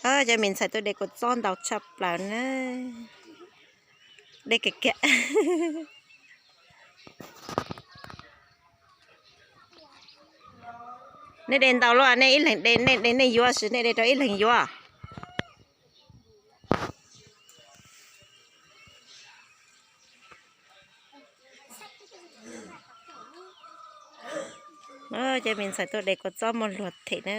Cov me ntxhais tuaj de kua txob ntau tshaj plaws na. De kiag kiag. Nej de ntau luaj, nej ib leeg de, nej de nej yuav, sis nej de rau ib leeg yuav. Cov me ntxhais tuaj de kua txob muaj luag them na.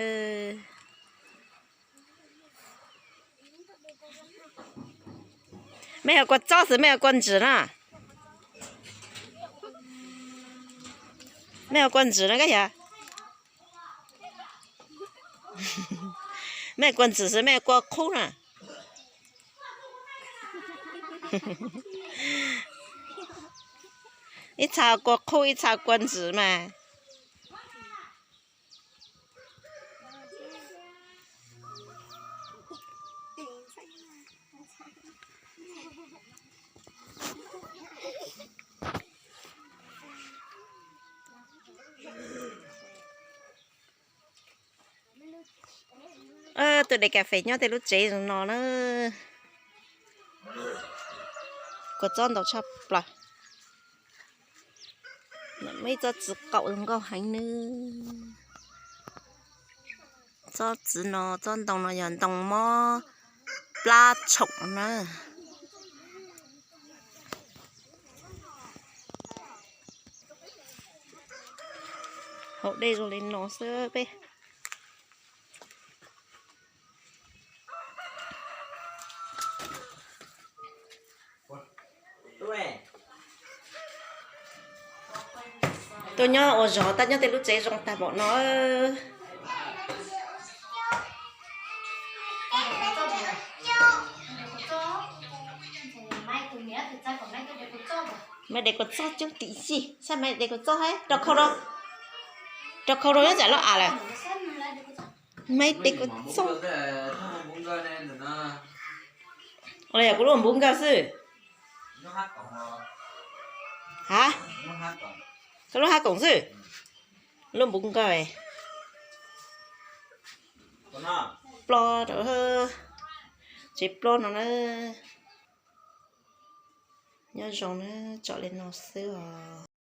Mej yog kua txob xwb mej yog kua ntsws na? Mej yog kua ntsws na koj yog? Mej kua ntsws xwb mej kua qhub na? Ib txha kua qhub ib txha kua ntsws mas. Tuaj de kas fes nyob tej lub tsev zoo no na. Kua txob ntau tshaj plaws. Muaj ib txob txiv qaum zoo nkauj heev nawb. Txob txiv no, txob ntoo no yog ntoo mob plab tshoom na. Haus dej zoo li no xwb peb. Tuaj nyob ua zog tab nyob tej lub tsev zoo tag npaum no. Maiv de kua txob coob tim yig, saib maiv de kua txob hab, rau khau rau, rau khau rau nyob tsam lub av lawm. Maiv de kua txob. Los yog kuv lub npuv nkawg xwb. Ha, koj lub hab koom xwb. Lub npuv nkawg. Plob rau, tsev plob no na. Nyob zoo na, tsom li no xwb os.